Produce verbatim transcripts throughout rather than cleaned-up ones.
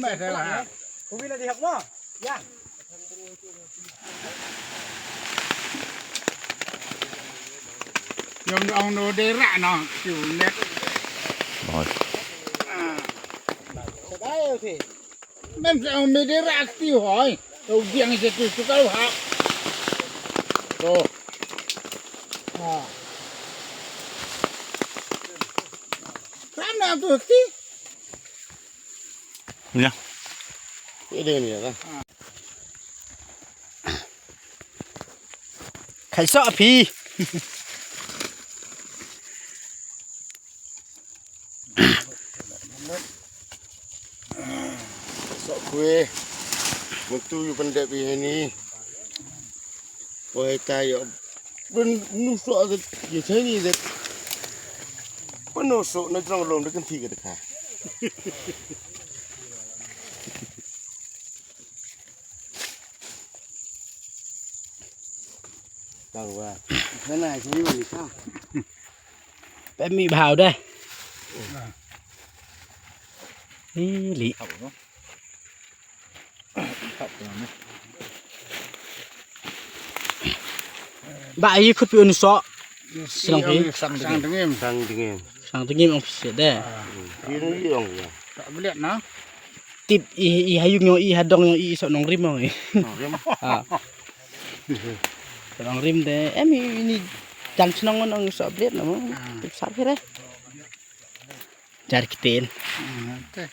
Yom dong no de ra no, kiu net. Oi. Men sa me de ra, kiu hoi. Tau diang se tu suka ha. To. Ha. Kan na tu ti. Ya. Ini ni ya. Khai soh phi. Soh kwe. Mutu yu pendek phi ini. Wahai tayo. Ben nuso adat ye chai ni adat. Ben nuso na jrong lom de kenti ke dekha. Tang wa. Sana sini ni ka. Pem mi bhau deh. Ni li. Ba yi khut pi un so. Sang pi. Sang dengim. Sang dengim. Sang dengim ong phi de. Ini ong ya. Tak beliat na. Tip i i hayung yo i hadong yo i so nong rim ong i. Nong rim. Ah. Nong rim de em i ni jan chnong nong so beliat na mo. Ah. Tip sap hi re. Jar kiten. Hmm, okay.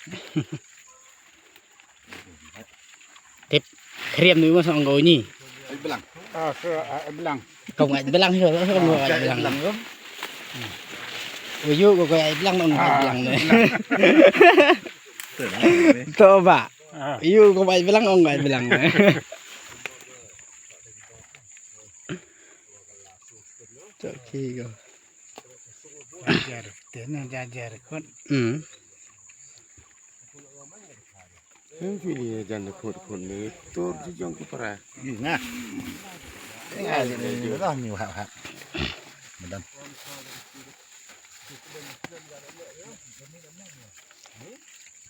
Tip. Kriam ni mas ong ni. Ai belang. Ah, so, ah, belang. Kau ngai belang yo, kau ngai belang. Belang yo. Uyu kau ngai belang, ong ngai belang ni. Coba. Uyu kau ngai belang, ong ngai belang. Cok ki kau. Jajar, tena jajar kot. Hmm. Hei, phi ni jan de khot khot ni tur ji jong ki para. Ih, nah. Ih, ah, ni dah ni wah, wah. Madam.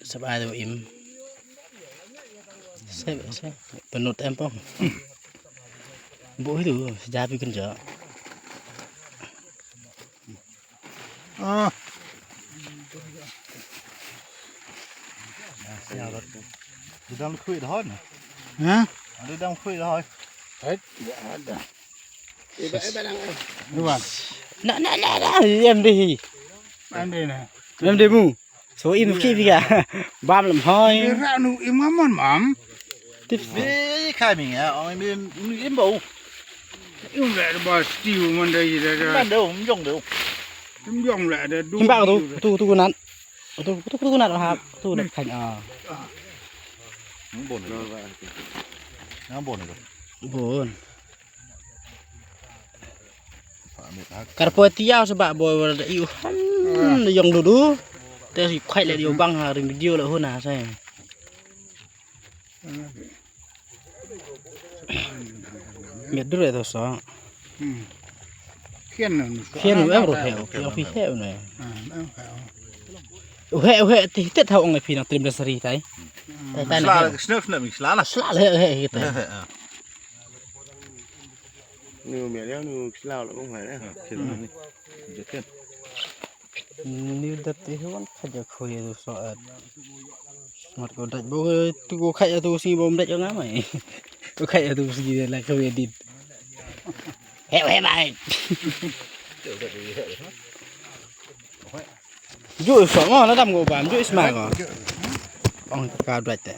Sab ai tu im. Sab, sab. Penut empong. Bu itu, sejabi kerja. Ah. Di dang khui dah hon. Ha? Di dang khui dah hon. Hai, ya ada. Iba, iba lang. Dua. Na, na, na, na, M D hi. M D na. M D mu. So im ki phi ka. Bam lam hoi. Ra nu im ngamon mam. Tip. Bi kami ya, ong im im im bau. Im la ba stiu man da yi da da. Man da um jong da. Im jong la da du. Im ba tu tu tu kunat. Tu tu tu kunat ha. Tu da khan ah. Nang bon. Nang bon. Bon. Kar poi tiaw seba boi wala da iu han da yong dudu. Te si khait le dio bang ha ring video le huna sai. Miat dur to so. Khian nu. Khian nu em ro he. Khian phi he nu. Uhe uhe ti tet ha ong phi na trim da sari tai. Tai tai na. Sla sla mi sla na. Sla he he tai. Ni mi liang ni sla la kong hai. Ni dat ti huan khaja khoi tu so at. Mat ko daj bo tu ko khaja tu si bom daj nga mai. Ko khaja tu si la khoi dit. He he bai. Ju so ngo na dam ko bam ju isma ko. Ong ka daj te.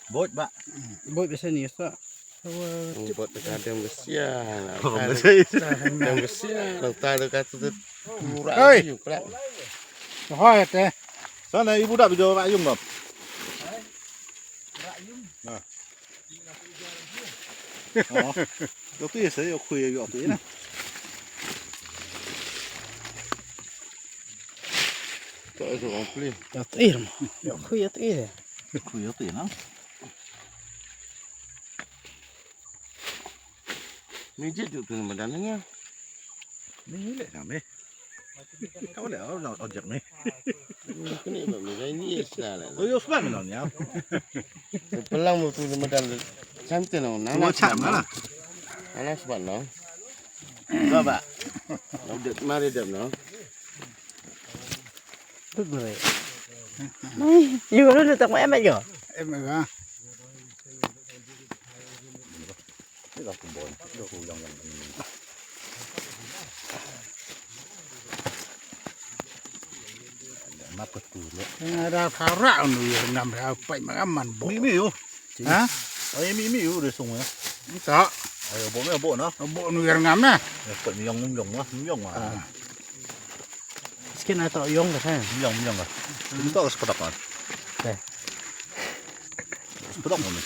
Bot ba. Bot biasa ni sa. Bot ka dem gesia. Dem gesia. Nang ta ka tu tu. Hei. Hoi te. Sana ibu dah video rak yung ngam. Nah. Oh. Yok tu ya saya yok khui yok tu ya nah. Tak ada orang beli. Yok tu ya. Yok khui yok tu ya. Yok khui yok tu ya nah. Ni jit tu tu madan ni. Ni le na me. Kau le au au jak me. Kini ba me ni sna le. Oh, yo sna me ni ya. Pelang mu tu madan. Cantik no. Nana sna. Nana sna no. Baba. Udah mari dah no. Tut mari. Mai, yu lu tak mai amat yo. Em ga. Map ka tu le. Nga da phara nu ya ngam ha pai ma man bo. Mi mi yo. Ha? Ai mi mi yo de sung ya. Nta. Ai bo me bo na. Bo nu ya ngam na. Ko mi yong mi yong ma, mi yong ma. Skin ato yong ka sa. Mi yong mi yong ka. Mi to ka sepedak kan. Sepedak mana?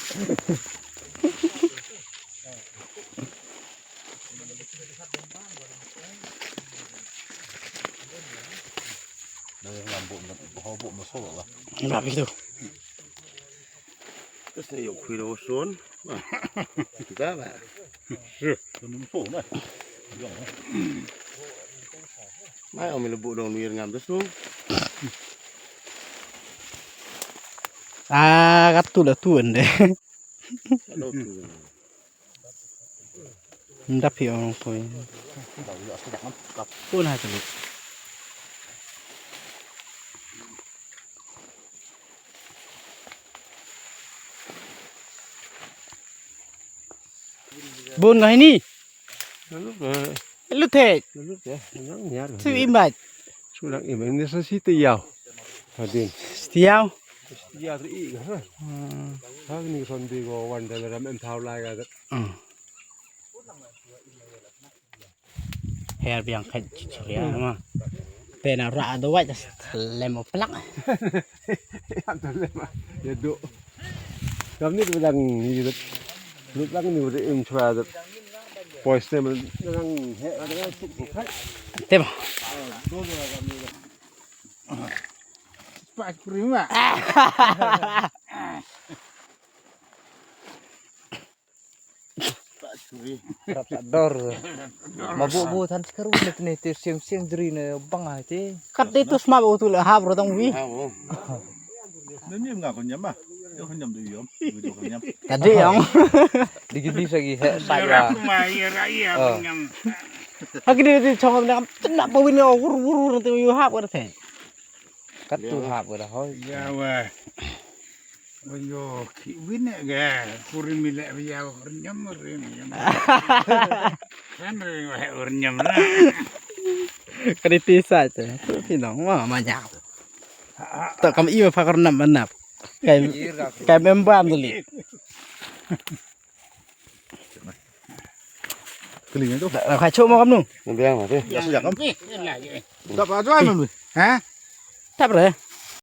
Dah yang lambuk nak hobok masuk lah. Enggak begitu. Terus ni yok khui dah usun. Dah lah. Sih, minum so lah. Mai om lebu dong nuir ngam terus tu. Ah, kat tu dah tu ende. Ndap hi ong poi. Pun ha telu. Bun ngai ni. Lalu ke. Lu te. Lalu ke. Yang nyar. Su imbat. Sulang imbat ni sa si te yau. Hadin. Stiau. Yar i ga ha. Hmm. Ha ni son di go wan da ram em thau lai ga. Hmm. Her biang khat chria ma. Te na ra do wai das lem o plak. Am to lem. Ya do. Kam ni bilang ni. Lu lang ni udah im chwa. Pois te man lang he ada suk suk hai. Te ma. Pas prima. Rap sa dor. Ma bu bu than skaru ne tne te siang siang jri ne bang ai te. Kat te tu sma bu tu le hap ro tang wi. Mem mem nga kon nyam ah. Yo kon nyam du yom. Du kon nyam. Tadi yang. Digi di sagi he sa ya. Ma ya ra ya kon nyam. Hagi di di chong na tna pa win o wur wur wur te yu hap ka te. Kat tu hap ka da hoi. Ya wa. Wa yo ki win ga kurin mi le ya kurin nyam kurin nyam. Kan ri wa kurin nyam na. Ka di ti sa te. Pi nong ma ma nyam. To kam i ma pa kurin nam ma nap. Kai kai member am tu li. Kling tu. Dah kacau mau kamu. Ngambil yang mana? Ya sudah kamu. Tak apa tu ai mami. Ha? Tak apa.